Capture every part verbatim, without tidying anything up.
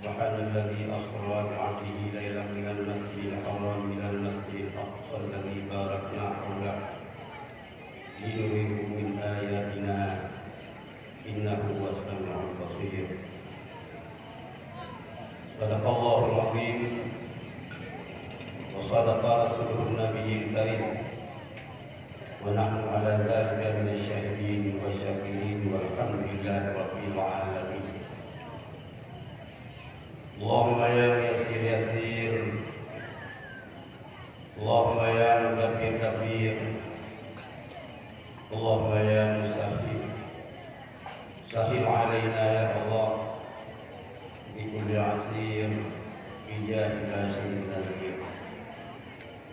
سبحان الذي أسرى بعبده ليلا من المسجد الحرام إلى المسجد الأقصى الذي باركنا حوله لنريه من آياتنا إنه هو السميع البصير. صدق الله العظيم وصدق رسوله النبي الكريم ونحن على ذلك من الشاهدين والشاكرين والحمد لله رب العالمين. اللهم يا ميسر يسر. اللهم يا مدبر دبر. اللهم يا مسهل سهل علينا يا الله بكل عسير بجاه بشير نذير.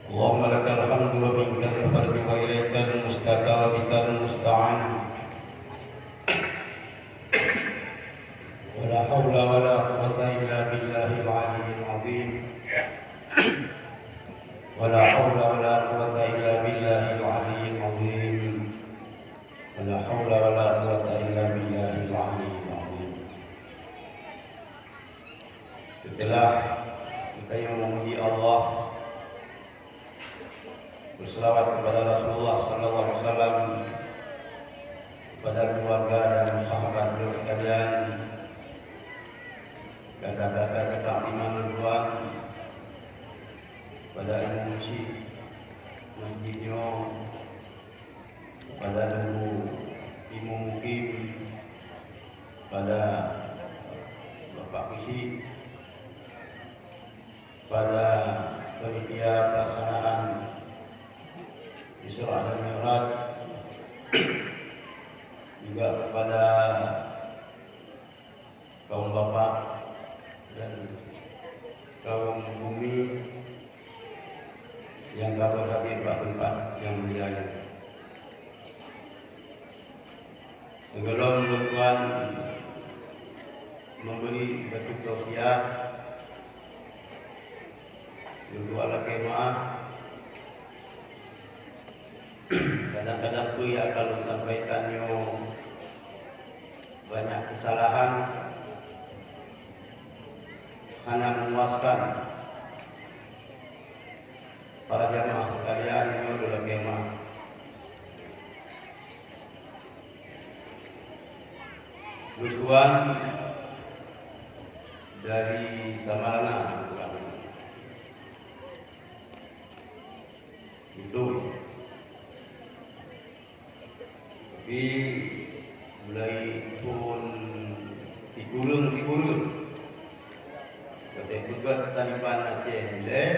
اللهم لك الحمد ومنك الفضل وإليك المشتكى وبك المستعان. ولا حول ولا قوة إلا بالله العلي العظيم. ولا حول ولا قوة إلا بالله العلي العظيم. ولا حول ولا قوة إلا بالله العلي العظيم. Setelah kita memuji Allah, berselawat kepada Rasulullah sallallahu alaihi wasallam, kepada keluarga dan sahabat beliau sekalian, kata-kata ketakliman lôn tuan, pada imum masjid, masjid nyoe, pada nunggu imum mukim, pada Bapak Keuchik, pada panitia pelaksanaan Isra dan Mi'raj, juga kepada kaum bapak dan kaum umi nyang ka hadir bak teumpat nyang mulia nyoe. Sigohlom lôn tuan memberi bacut tausiah, lôn tuan lakée meuáh. Kadang-kadang peue nyang ka lôn sampaikan nyoe banyak kesalahan, hana memuaskan para jamaah sekalian, nyoe lôn lakée meuáh. Lôn tuan dari Samarana, betul. Tapi mulai phon sikureueng-sikureueng, watée peugét tan di Banda Aceh ilée,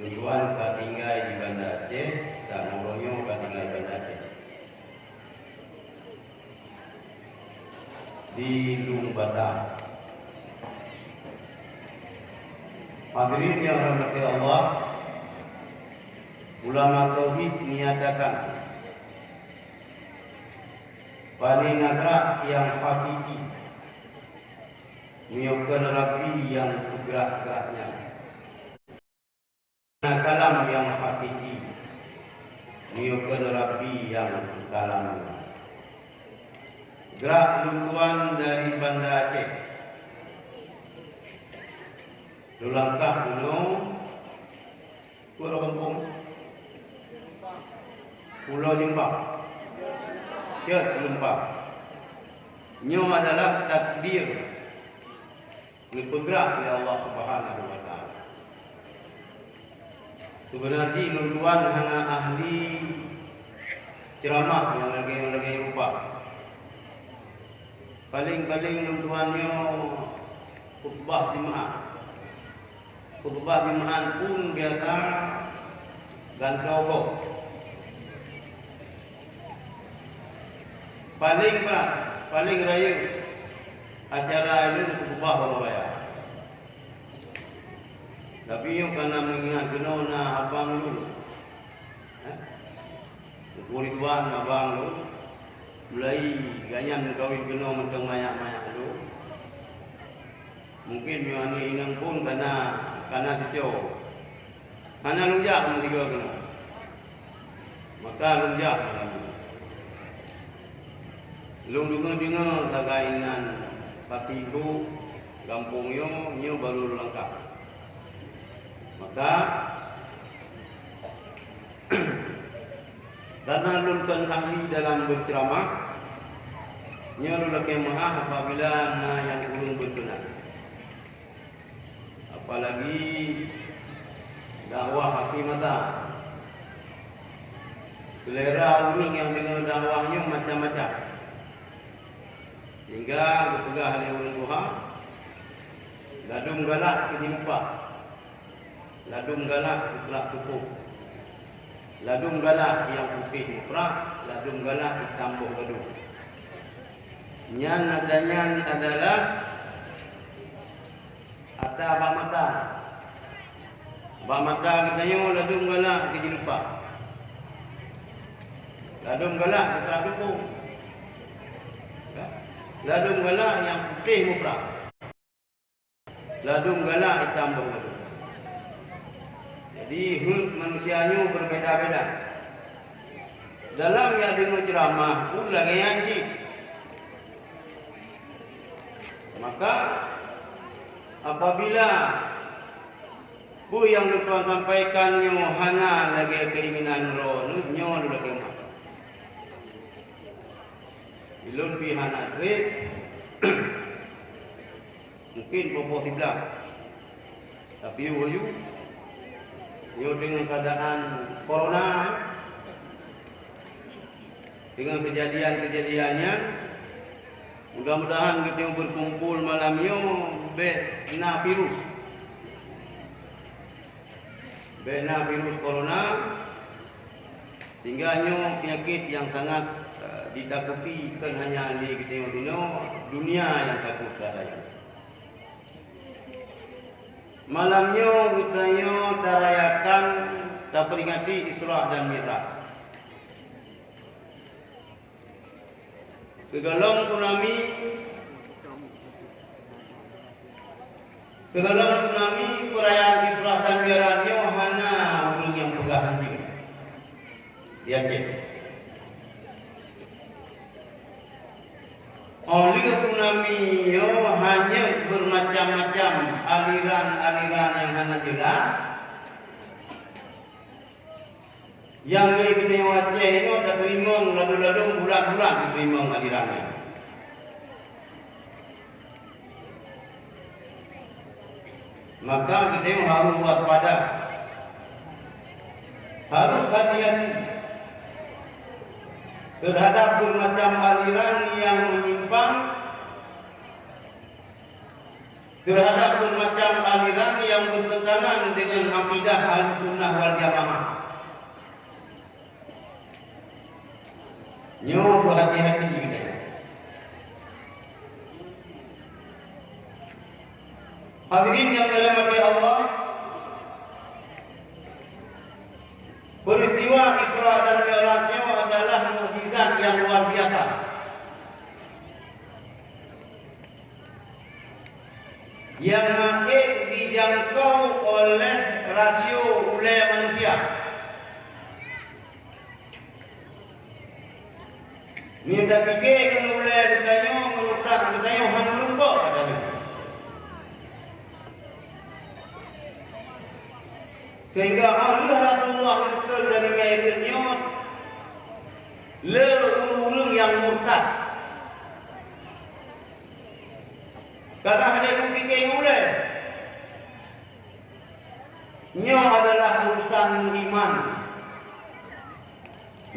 lôn tuan ka tinggai di Banda Aceh, dan uroe nyoe ka tinggai di Banda Aceh. Di Lueng Bata. Hadirin yang dirahmati Allah, ulama tauhid menyatakan, paléng na grak nyang hakiki, meunyoe kon Rabbi nyang peugrak-grak nyan. Na kalam nyang hakiki, meunyoe kon Rabbi nyang kalam. Grak lôn tuan dari Banda Aceh, lôn langkah keunoe, peue gampông? Pulo Jeumpang. Cot Jeumpang. Nyoe adalah takdir neupeugrak lé Allah Subhanahu wa Taala. Seubeuna jih lôn tuan hana ahli ceuramah nyang lagée-lagée rupa. Paléng-paléng lôn tuan nyoe khutbah Jumaat. Khutbah Jumaat pun biasa gantoe gob. Paléng brat, paléng rayeuk acara lôn khutbah uroe raya. Tapi nyoe kana meuingat keunoe na abang lôn. Eh? Teungku Ridwan abang lôn. Mulai gobnyan meukawen keunoe mantong manyak-manyak lôn. Mungken nyoe aneuk inong phon kana, kana cucoe. Hana lôn jak meusigoe keunoe. Maka lôn jak malam nyoe. Lôn deungoe-deungoe sagai inan Pati Lhôk gampông nyoe, nyoe barô lôn langkah. Maka, karna lôn kon ahli dalam beuceuramah, nyoe lôn lakée meu'ah apabila na nyang ureuëng beukeunan. Apalagi dakwah akhé masa. Seulera ureuëng nyang deungoe dakwah nyoe macam-macam. Sehingga geupeugah lé ureuëng tuha, "Ladôm galak keu jilupa, ladôm galak keu teurak tukoh, ladôm galak nyang putéh muprah, ladôm galak itam boh gadôh." Nyan, ata nyan adalah ata bak mata. Bak mata geutanyoe ladôm galak keu jilupa. Ladôm galak keu teurak tukoh. Ya. Ladôm galak nyang putéh muprah. Ladôm galak itam boh gadôh. Jadi, heuet manusia nyoe beubeda-beda. Dalam nyang deungoe ceuramah pun lagée nyan cit. Maka, apabila peue nyang lôn tuan sampaikan nyoe hana lagée keinginan droeneuh, nyoe lôn lakée meu'ah. Ulôn pih hana treb, mungken boh-boh siblaih. Tapi, woe, nyoe deungon keuadaan corona, deungon keujadian-keujadian nyan, mudah-mudahan geutanyoe beukumpul malam nyoe bék na virus. Bék na virus corona, sehingga nyoe peunyakét nyang sangat, eh, ditakuti, kon hanya lé geutanyoe sinoe, dunia nyang takot keuadaan nyoe. Malam nyoe geutanyoe tarayakan, taperingati Isra dan Mi'raj. Sigohlom tsunami, sigohlom tsunami peurayaan Isra dan Mi'raj nyoe hana ureuëng nyang peugah hanjeuet di Aceh. Óh lheueh tsunami nyoe hanyeuet beumacam-macam aliran-aliran nyang hana jeulaih. Nyang lé geutanyoe Aceh nyoe tateurimong ladôm-ladôm bulan-bulan tateurimong aliran nyan. Maka geutanyoe harôh waspada, harôh hati-hati teuhadab beumacam aliran nyang meunyimpang, teuhadab beumacam aliran nyang beurteuntangan deungon akidah Ahlussunnah wal Jamaah. Nyoe beuhati-hati geutanyoe. Hadirin nyang dirahmati Allah, peristiwa Isra dan Mi'raj nyoe adalah mukjizat nyang luar biasa. Nyang hana ék jijangkau oleh rasio ulée manusia. Meunyoe tapike keu ulée geutanyoe, meunyoe that geutanyoe hana meurumpok geutanyoe. Sehingga óh lheueh Rasulullah geutrön dari Mi'raj nyoe, le ureuëng-ureuëng nyang murtad. Karena hana meupiké ulée. Nyoe adalah urusan iman.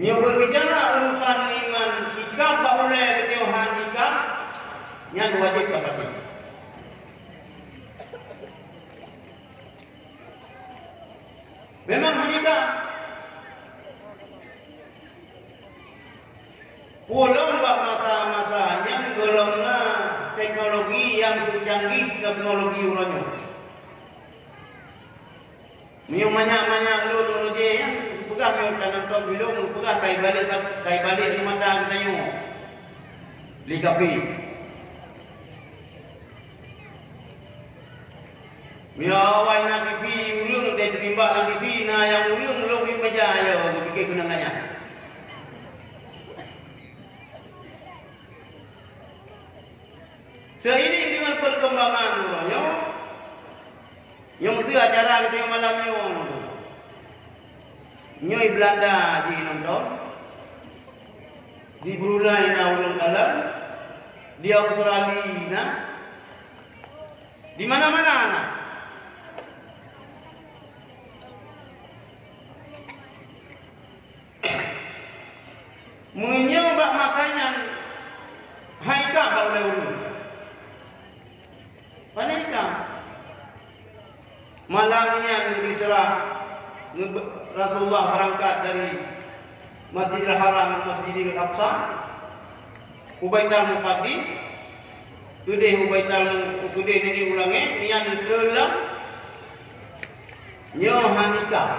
Nyoe beubicara urusan iman, ikab bak ulée geutanyoe han ikab, nyan wajéb tapatéh. Memang han ikab. Pulang bak masa-masa nyan gohlom na teknologi nyang seucanggih teknologi uroe nyoe. Meunyoe manyak-manyak lôn uroe jih nyan, peugah meunyoe tanyoe tom bilong, peugah kai balek, kai balek di mata geutanyoe. Li kapi. Meunyoe awai na T V ureuëng, teurimba lam T V na nyang ureuëng lôn di meja, yo, geupiké keunan nyan. Seiring dengan perkembangan uroe nyoe, nyoe meuseu acara geutanyoe malam nyoe. Nyoe Belanda jih nonton, di Brunei na ureueng kalon, di Australia na, di mana-mana na. Meunyoe bak masa nyan hai ka bak ulée ureueng, pane ka? Malam nyan Isra, Rasulullah beurangkat dari Masjidil Haram, Masjidil Aqsa, u Baitul Muqaddis, keudeh u Baitul, keudeh u langét, nyan teulam, nyoe han ikam.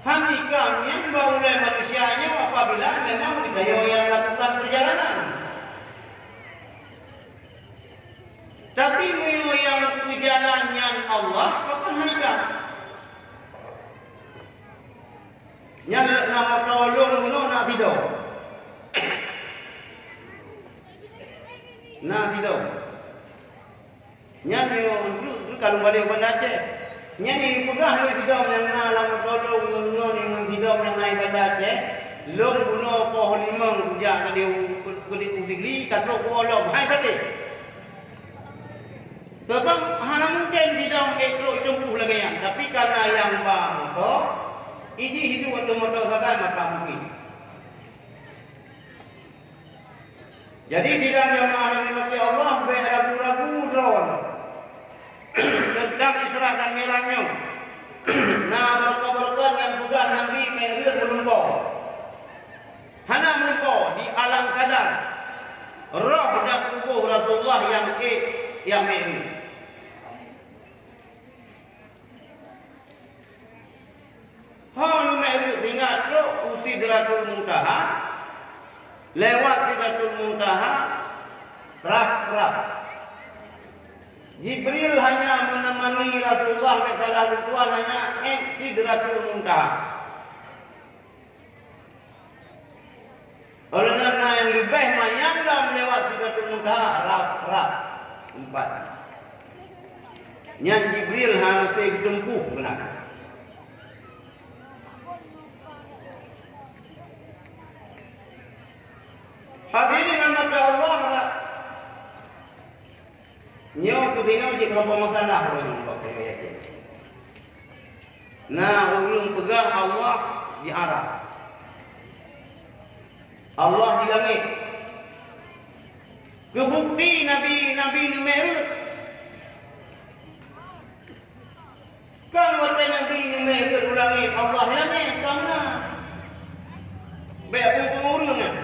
Han ikam nyan bak ulée manusia nyoe apabila memang geutanyoe nyang lakukan peurjalanan. Tapi meunyoe nyang peujalan nyan Allah, pakon han ikam? Nyan leuek na moto lôn bunoe na sidom. Na sidom. Nyan nyoe, nyoe, nyoe ka lôn balek u Banda Aceh. Nyan nyoe peugah lé sidom nyang na lam moto lôn ngon, ngon, ngon sidom nyang na i Banda Aceh. Lôn bunoe poh limong kujak keudeh u, keudeh u Sigli, ka trok u Olom. Hai patéh. Sabab hana mungken sidom ék trok i teumpuh lagée nyan, tapi karena nyang ba moto, iji hidup ateueh moto sagai maka mungken. Jadi sidang jamaah yang dirahmati Allah, bék ragu-ragu droe teuntang Isra dan Mi'raj nyoe. Na barokah-barokah nyang peugah Nabi Mi'raj meulumpoe. Hana meulumpoe di alam sadar, roh dan tuboh Rasulullah nyang ék nyang Mi'raj. Ho Mi'raj singoh trok u Sidratul Muntaha, lewat Sidratul Muntaha, rab-rab. Jibril hanya menemani Rasulullah, misalah lôn tuan hanya ék Sidratul Muntaha. Oleh nyan na nyang leubeh manyang lom lewat Sidratul Muntaha, rab-rab empat. Nyan Jibril hana seugeuteumpôh keunan. Hadirin rahmati Allah, nyoe keuh singoh jeuet keulompok masalah uroe nyoe bak kayée yakin. Na ureuëng peugah Allah di aras, Allah di langét. Keubukti Nabi, Nabi neumi'raj. Kan watée Nabi neumi'raj u langét, Allah di langét, ka meunan. Bék peue-peue ureuëng nyan.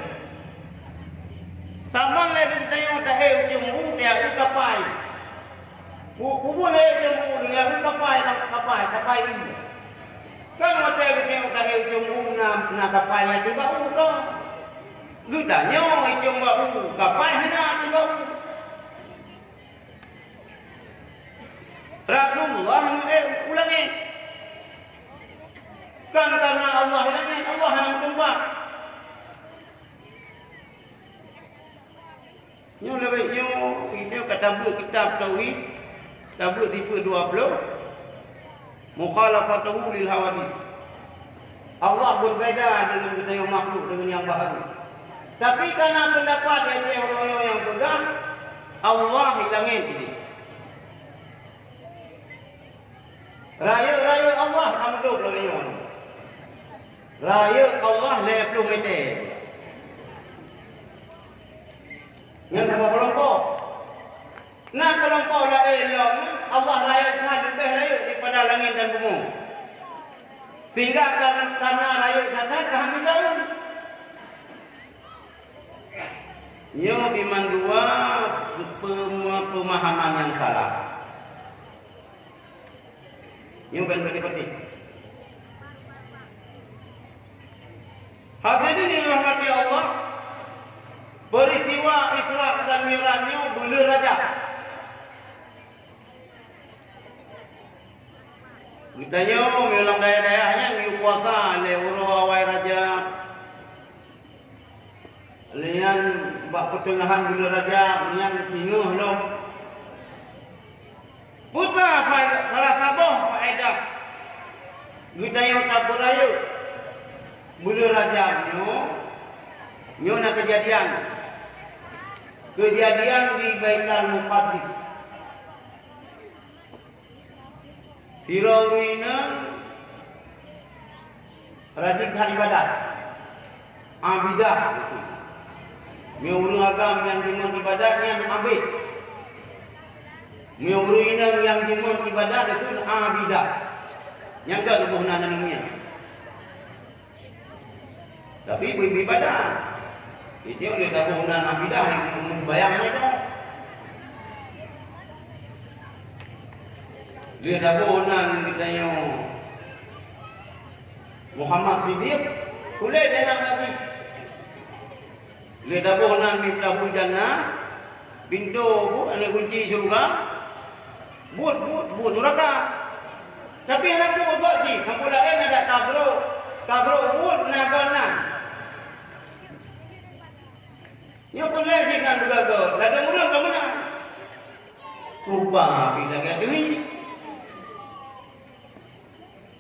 Saban lé geutanyoe tahe u Ceumbu, tahe u kapai. Pu-, peue lé Ceumbu, tahe u kapai, lam kapai, kapai ié. Kan watée geutanyoe tahe u Ceumbu na, na kapai nyang teuba u ka. Geutanyoe i Ceumbu, kapai hana teuba u. Rasulullah ngon, eh, u langét. Kan karena Allah di langét, Allah hana meuteumpat. Nyoe lagée nyoe, nyoe ka tabeuet kitab tauhid, tabeuet sifeuet dua ploh, mukhalafatuhu lil hawadits. Allah berbeda dengan geutanyoe makhluk, dengan nyang baharu. Tapi kana peundapat di Aceh uroe nyoe nyang peugah Allah di langét jih. Rayeuk-rayeuk Allah ka mudub lagée nyoe. Rayeuk Allah lhée ploh mètè. Nyan saboh keulompok. Na keulompok laén lom, Allah rayeuk that leubeh rayeuk daripada langét dan bumoe. Sehingga karena, karena rayeuk that-that ka hana meudaun. Nyoe iman dua pema-, pemahaman nyang salah. Nyoe ban beuet-beuet. Hadirin yang dirahmati Allah, peristiwa Isra dan Mi'raj nyoe buleuen Rajab. Geutanyoe meunyoe lam dayah-dayah nyan geuyue puasa lé uroe awai Rajab. Lé nyan Bak peuteungahan buleuen Rajab nyan singoh lom. Peue salah saboh faedah geutanyoe tapeurayeuk buleuen Rajab nyoe? Nyoe na keujadian. Keujadian di Baitul Muqaddas. Sidroe ureueng inong rajin that ibadat, abidah. Meunyoe ureueng agam nyang jimeung ibadat nyan abid. Meunyoe ureueng inong nyang jimeung ibadat itu abidah. Nyang ka leuboh na aneuk miet. Tapi beu-, beu ibadat. Itu lé taboh nan abidah nyang meuseumayang nyan. Lé taboh nan geutanyoe Muhammad Siddiq, ulée dan anak lagi. Lé taboh nan Miftahul Jannah, pintoe buet, hana kunci syeuruga, buet, buet, buet nuraka. Tapi hana buet, buet cit, hana buet laén, adak tabrok, tabrok buet na gon nan. Nyoe pun lé cit nan beugöt-göt, ladôm ureueng ka meunan. Rupa pih lagèe teuhi.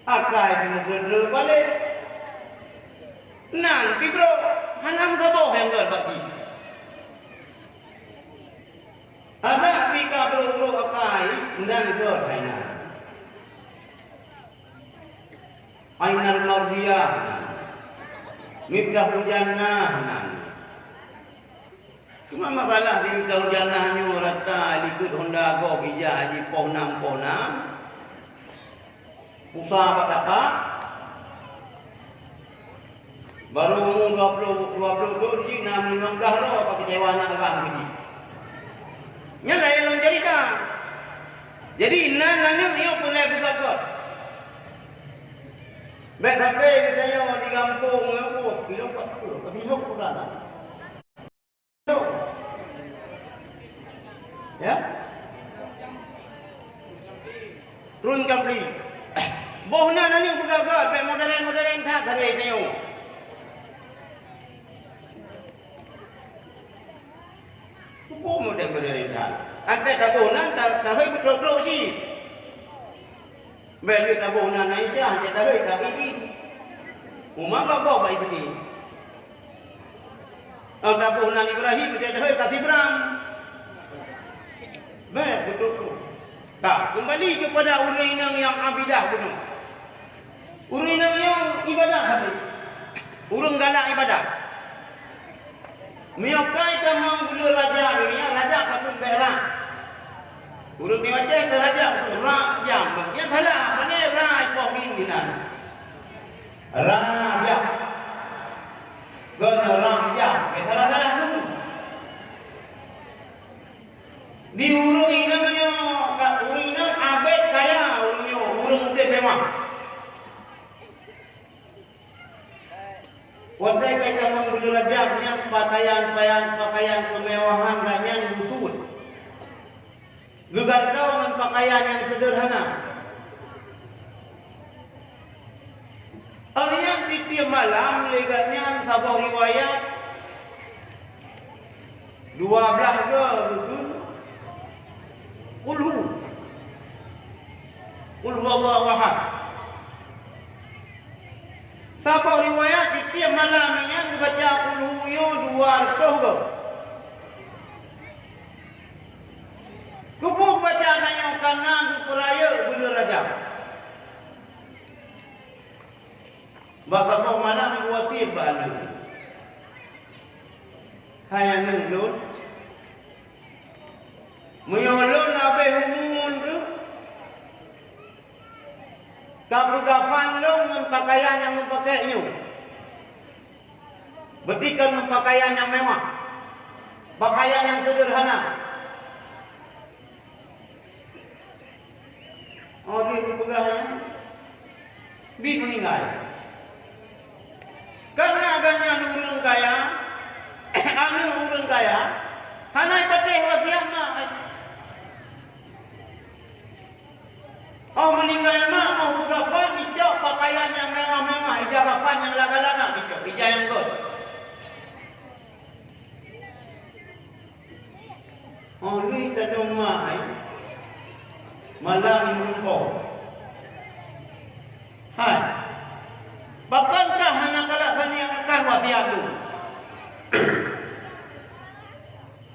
Akai pih meugreuet-greuet balek. Nan pih brok, hana meusaboh nyang göt bak jih. Adak pih ka brok-brok akai, nan göt hai nan. Ainal Mardiyah nan. Miftahul Jannah nan. Cuma masalah di Miftahul Jannah nyoe rata likot honda gob ija jipoh nam poh nam. Pusa bak tapak. Baru umu dua puluh, dua puluh thôn jih na limong blah droe ka keucewa aneuk agam keu jih. Nyan laén lom cerita. Jadi, nan aneuk nyoe peureulèe beugöt-göt. Bèk sampoe geutanyoe di gampông nyoe, oh, kilong pat peuet, pat peuet. Ya? Run Kambli. Boh nan aneuk beugöt-göt, bèk modern-modern that, that tanyoe. Peue modern-modern that? Até taboh nan, ta-, tahôi beutrok-trok cit. Bèk lheueh taboh nan Aisyah, até tahôi ka izin. Uma Allah boh bak izin. Lam taboh nan Ibrahim, até tahôi ka sibrang. Bèk beutôi-tôi. Ka, keumbali keupada ureueng inong nyang abidah bunoe. Ureueng inong nyang ibadat habéh. Ureueng galak ibadat. Meunyoe kai tamong buleuen Rajab nyoe, Rajab patôt bèk rhah. Ureueng di Aceh keu Rajab, rhah jam. Nyang salah, pane rhah poh minggu nan. Rajab. Kon rhah jam. Bèk salah-salah tu. Di ureueng inong nyoe, ka ureueng inong abet kaya ureueng nyoe, ureueng udép mewah. Watèe ka itamong buleuen Rajab nyan, pakaian-pakaian, pakaian keumewahan gobnyan geusuet. Geugantoe ngon pakaian nyang seudeurhana. Awaknyan tiep-tiep malam lé gobnyan saboh riwayat dua blaih goe geukheun Qul hu. Qul huwallahu ahad. Saboh riwayat tiep-tiep malam nyan geubaca Qul hu nyoe dua reutôh goe. Keupeue geubaca tanyoe? Kareuna geupeurayeuk buleuen Rajab. Bak saboh malam geuwasiet bak aneuk, "Hai aneuk lôn, meunyoe lôn habéh umu lôn, ka peugafan lôn ngon pakaian nyang lôn pakèk nyoe. Beutikan ngon pakaian nyang mewah, pakaian nyang seudeurhana." Oh, lheueh geupeugah nyan, bit meuninggai. Kareuna gobnyan ureueng kaya, aneuk ureueng kaya, hana ipatéh wasiat mak. Oh, meuninggai mak, oh, peugafan, icok pakaian nyang mewah-mewah, ija kafan nyang lagak-lagak, icok, ija nyang göt. Óh lheueh tanyoe mai malam nyoe rumpok. Hai, pakon kah hana kalaksanakan wasiat lôn?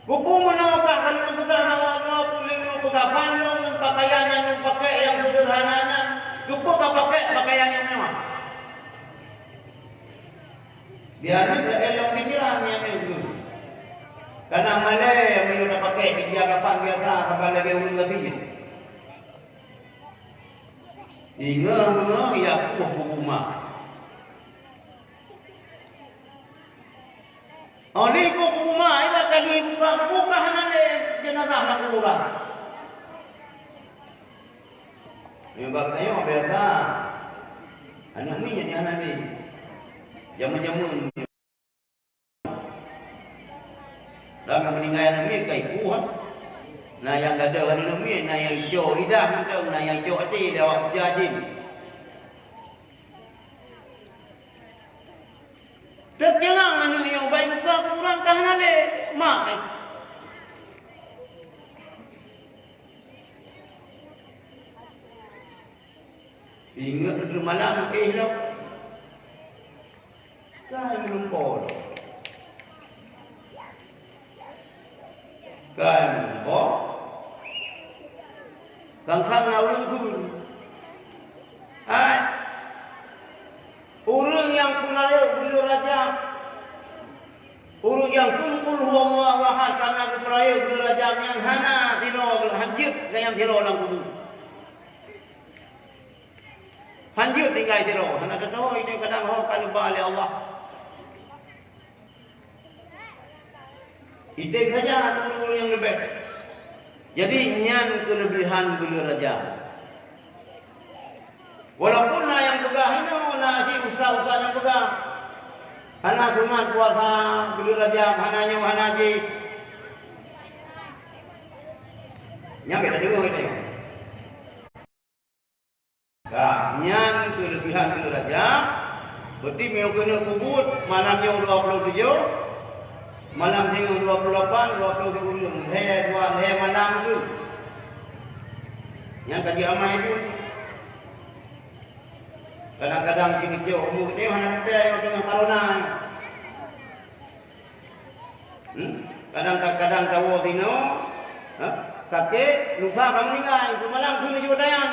Peue meunoe kah ka lôn peugah ngon droe keuh lôn peugah ban lôn ngon pakaian nyang lôn pakék nyang seudeurhana nyan? Keupeue kapakék pakaian nyang mewah? Biar nyoe ka lôn pikiran nyang nyoe. Kana malée meunyoe tapakék keu jih kapan biasa saban lagée ureuëng gasien. Ingat-ingat ya kuh kubu mak. Óh lheueh kuh kubu mak, imat lagi buka, buka hana lé jeunazah lam kuburan. Nyang bak geutanyoe biasa. Aneuk miet nyang hana lé. Jameun-jameun. Dan nyang meuninggai aneuk miet ka ipuih. Na nyang gadôh aneuk miet, na nyang icok lidah mantong, na nyang icok até lé awak puja jin. Teuceungang aneuk nyoe bai buka kuburan ka hana lé. Mak, eh. Ingat lom malam éh lom. Kai meulumpo lom. Kai meulumpo. Kang-kang na ureuëng kheun. Hai. Ureuëng nyang peurayeuk buleuen Rajab, ureuëng nyang kheun qul huwallahu ahad kana geupeurayeuk buleuen Rajab nyan hana sidroe hanjeuet gobnyan sidroe lam kubu. Hanjeuet tinggai sidroe, hana teutoe, ini kadang ho ka neuba lé Allah. Item saja ureuëng nyang leubeh. Jadi, nyan keuleubehan buleuen Rajab. Walaupun na nyang peugah inoe, na cit ustaz-ustaz nyang peugah, hana sunat puasa buleuen Rajab, hana nyoe, hana jih. Nyan beda deungoe teuh. Ka, nyan keuleubehan buleuen Rajab. Berarti meunyoe keuneuk peubuet malam nyoe dua puluh tujoh, malam singoh dua puluh lapan, dua puluh sikureueng, lhée dua, lhée malam tu. Nyan ka jiamai tu. Kadang-kadang si geucok umu geutanyoe hana teuntée nyoe teungoh corona. Hmm? Kadang-kadang tawoe sinoe, ha? Sakét, lusa ka meuninggai, peumalam keuneuk jiwoe dayan.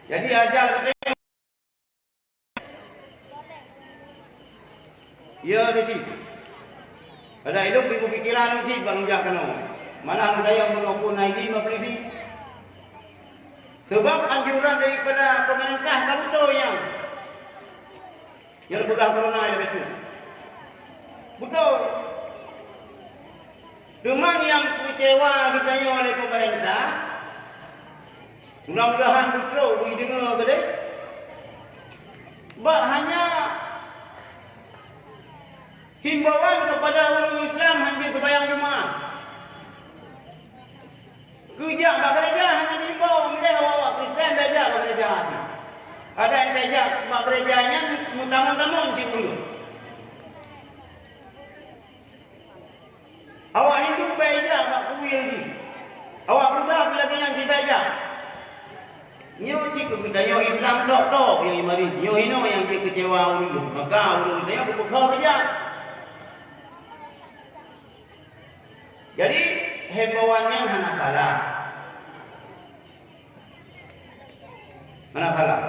Jadi, ajal geutanyoe, ya, di situ. Pada ilong ibu pikiran cit bang jak keunoe. Malah meudayang meungoh pun naik lima polisi. Sebab anjuran daripada pemerintah ka beutôi nyan. Nyang peugah corona lagée tu. Beutôi. Teuma nyang keucewa geutanyoe lé pemerintah, mudah-mudahan beutôi beudeungoe keudeh. Bak hanya himbauan kepada ureuëng Islam hanjeuet seumayang Jumat. Geujak bak geureja hana diimbau, meudeh awak-awak Kristen bèk jak bak geureja cit. Adak nyang jak bak geureja nyan meutamong-tamong cit ureueng. Awak Hindu bèk jak bak kuil jih. Awak Buddha pih lagèe nyan cit bèk jak. Nyoe cit keu geutanyoe Islam tok-tok nyang imarit. Nyoe hinoe nyang jeuet keucewa ureueng. Maka ureueng geutanyoe geupeukho keujak. Jadi, himbauan nyan hana salah. Hana salah.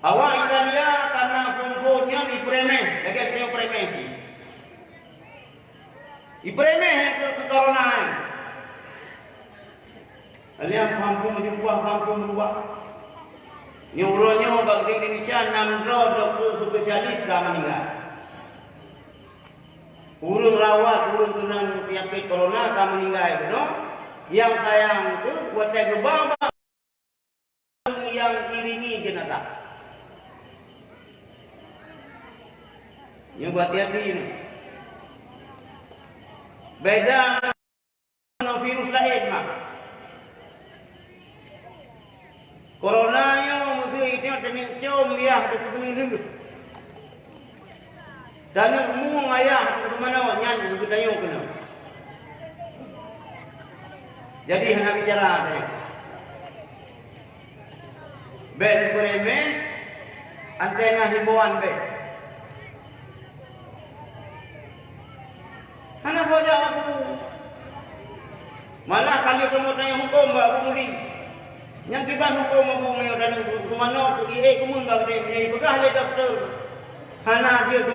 Awak Italia kana phon-phon nyan ipeuremeh, lagèe tanyoe peuremeh cit. Ipeuremeh keu, keu corona nyan. Alheuh paham pun meujumpa, paham pun meurubah. Nyoe uroe nyoe bak di Indonesia na droe dokto spesialis ka meuninggai. Ureueng rawat ureueng keunong peunyakét corona ka meuninggai bunoe. Nyang sayang tu watèe geuba bak nyang iringi jeunazah. Nyoe beuhati-hati nyoe. Beda ngon virus laén mah. Corona nyoe meuseuti nyoe teuneuk com yah teukeunong lheueh. Taneuk mueng ayah teuk seumanoe nyan geutanyoe keunoe. Jadi hana bicara tanyoe. Bèk neupeuremeh, antena himbauan bèk. Hana soe jak bak kubu. Malah ka lheueh kamoe tanyoe hukôm bak Abu Mudi. Nyang kiban hukôm Abu Mudi dan seumanoe keu ie keumeun bak geutanyoe, meunyoe jipeugah lé dokto hana jeuet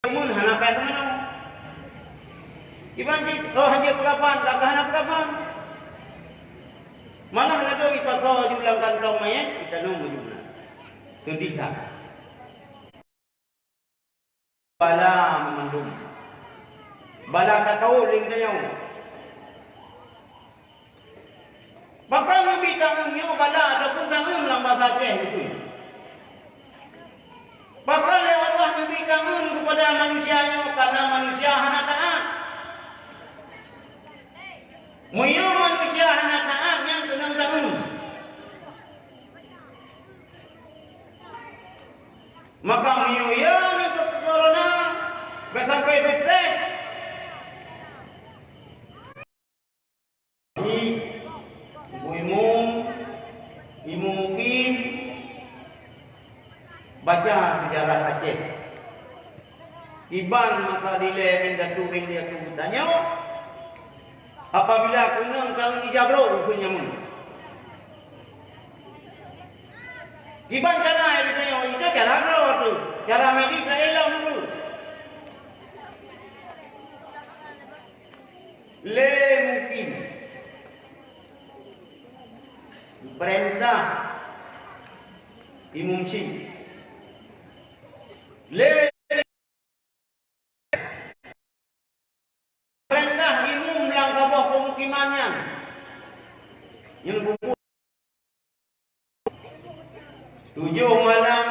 keumeun, hana paih seumanoe. Kiban cit, oh, hana peukafan, ka hana peukafan. Malah ladôm jipasoe ju lam kantong manyét, jitanong bak jumeunan. Seudih that. Bala meumandum. Bala takawut lé geutanyoe. Pakon neubi tangeun nyoe bala ataupun tangeun lam basa Aceh geukheun? Pakon lé Allah neubi tangeun keupada manusia nyoe? Karena manusia hana taát. Meunyoe manusia hana taát, nyan keunong tangeun. Maka meunyoe ya nyoe keu corona, bèk sampai stres. Ibu Imum, Ibu Mukim, baca sejarah Aceh. Kiban masa dilèe indatu-indatu geutanyoe, apabila keunong tangeun ija brôk, geukheun nyan. Kiban cara geutanyoe, itu cara droe tu, cara medis laén lom tu. Lé Mukim. Peurintah Imum Syik. Lé peurintah imum lam saboh pemukiman nyan. Nyan buku tujoh malam